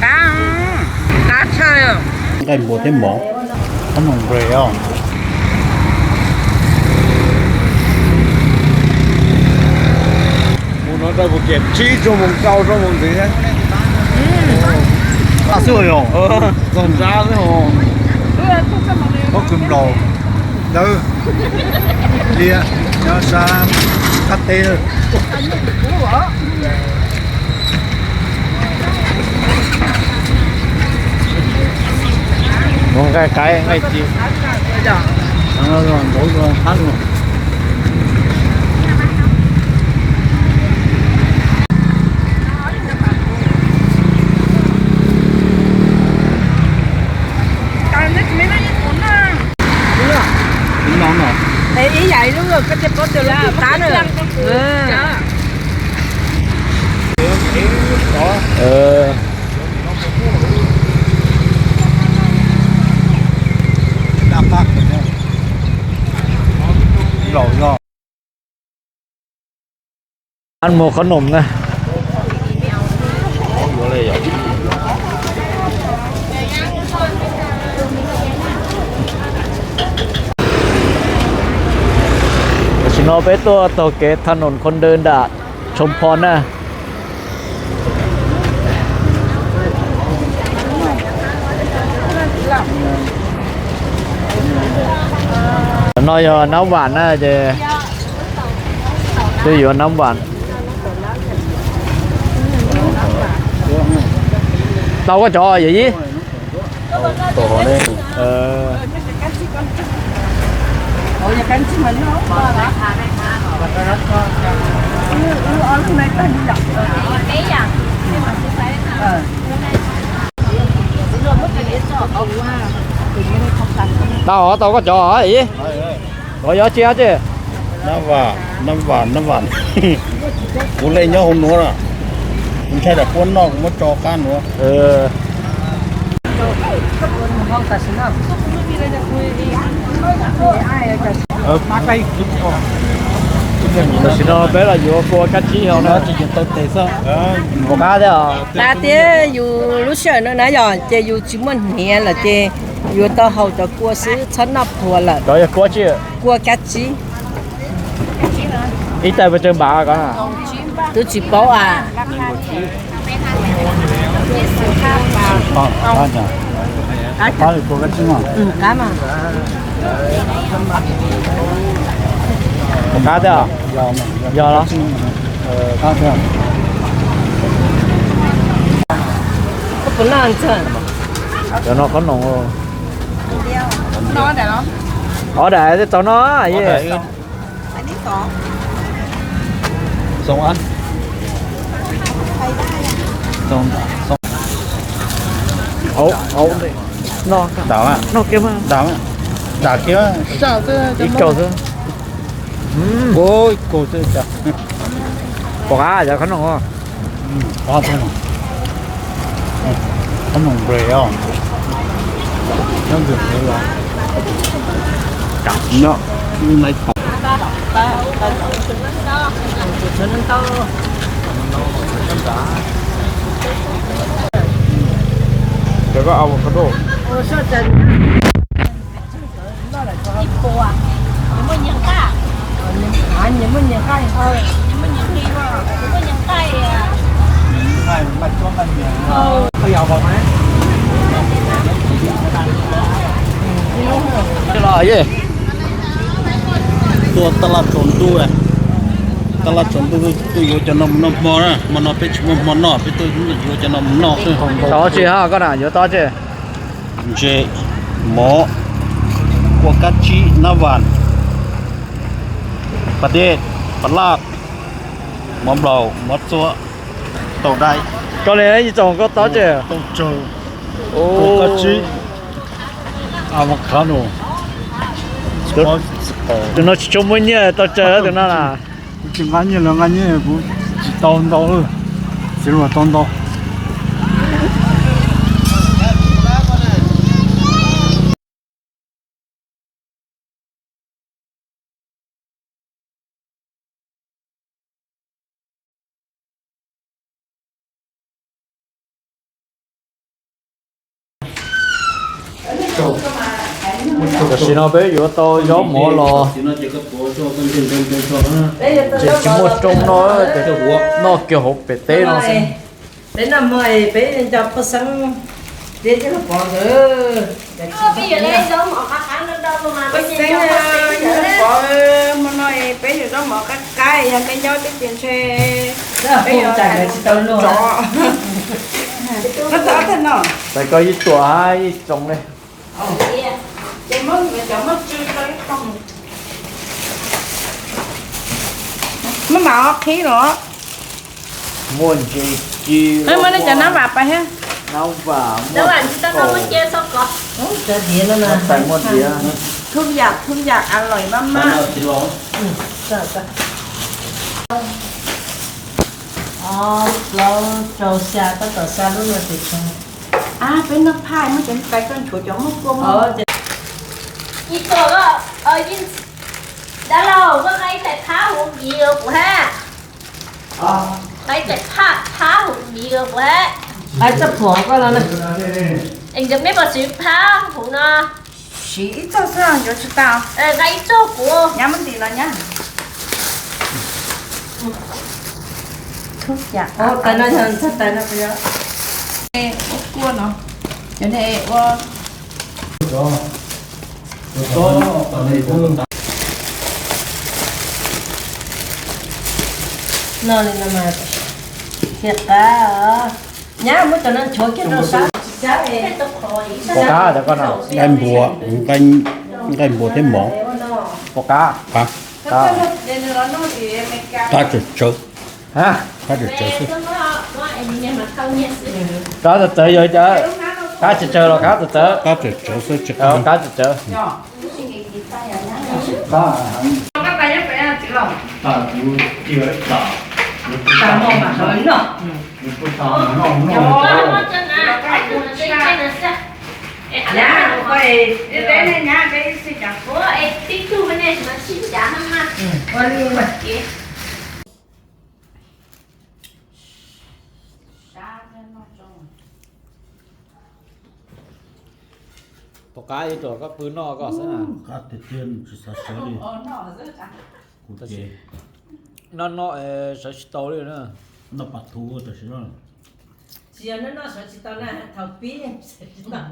Qab, qab tshaj li. Nqaij npua thiab mov. Qhob noom npres os. Mus no rau puas kiam tsib tug moos rau rau moos ntxiv. Qab xwb os. Txog nrab xwb os. Pob kws nplaum dawb liab nyob sab qab teb. Mus nqaij qaib nqaij ci. Ib yam ib lub koj thiaj paub tias lub twg qab na. Ăn mùa có nổm nè. Tam sim no peb tuaj taug kev tha noom Khon Dw nram Tshoos Phos na. No yog nab vam na ces twb yuav nab vam. Tau koj cov yawm yij. Tau, tau koj cov yawm yij. Ua yog tsi tsi? Nab vam, nab vam, nab vam. Kuv le nyob hauv nuav na. Kuv ntshai dam kuab noj kuv muab tso qab nuav. Tam sim no peb los yuav kua kab tsib hauv na. Qab thiab os. Qab thiab, yus lub sij hawm no na yog ces yus tsis muaj hniav lawm ces yuav tau haus cov kua xwb txhob noj phua lawm. Cov yog kua tsi? Kua kab tsib. Ib tais puas tsawg npav ko? Twb tsis paub as. Qab thiab? Yog los? Cov no qhob noom. Ob daim twb tau no. Ib kaug xwb. Pom qab cov qhob noom. Cov avocado. Tuaj taj laj tsaus ntuj, taj laj tsaus ntuj tuaj yuav cov no mus noj hmo na, hmo no peb tsis muaj hmo noj peb tuaj yuav cov no mus noj xwb. Tau tsi hab koj na, yuav tau tsi? Ntses, mov, kua kab tsib, nab vam, pas dej, pas laj, mov nplaum, mov txua, taum dai. Koj li ib tsoom koj tau tsi? Taum tsawg, kua kab tsib, avocado. Tus no tsis tshua muaj nyiaj tau tsaws tus no na. Kuv tsis nqa nyiaj los nqa nyiaj kuv tsis tau ntau, txiv luag tau ntau. Tam sim no peb yuav tau zaub mov los ces tsis muaj rooj noj, noj kiag hauv pem teb no xwb. Peb noj mov peb nco poj xeeb, peb coj los pov ntawd. Poj xeeb, pov hmo no peb yuav zaub mov qab qab, yog me nyob peb ces ntshe peb yuav tsov. Txais koj ib tuam hab ib tsoom li. Muab mam qhib los. Muaj ntses ci, muab nej cov nab vam pais thiab. Nab vam, muaj tais, muaj diav. Thub yam, thub yam a loim maj maj. Ob plaub rau xya, tab tom xya lub no ces tsoo. Peb noj phaj, muab cov tais koj nchuav cov muaj kua mog. Ib tuam, dab laug, koj nqa ib tais phab huv miv rau kuv hab. Nqa ib tais phab, phab huv miv rau kuv hab. Nqa ib txoj phuam koj no na. Es nkawd mej puas siv phab huv no? Siv ib txoj xwb, yuav tsis tau. Nqa ib txoj kuv. Nyab muab ntim los nyab. Tais no yog tais no, ua kua no, cov ne ua. No li no mas thiaj qab. Nyab muab cov no nchuav kiag rau sab. Puas qab tau koj no? Nqaij npua, nqaij npua thiab mov. Puas qab? Qab. Qab tsawg tsawg. Qab tsawg tsawg xwb. Qab tsawg tsawg yog cas? Qab tsawg tsawg los qab txawv txawv? Qab tsawg tsawg xwb tsis qab. Qab tsawg tsawg. Puas qab ib tug koj pw noj koj xwb na? Qab tiag tiag, tsis xav sawv li. Kuv ces noj noj sawv tsis tau li na. Noj pas thu tam sim no. Tsis yog noj noj sawv tsis tau na, thaum pib sawv tsis tau.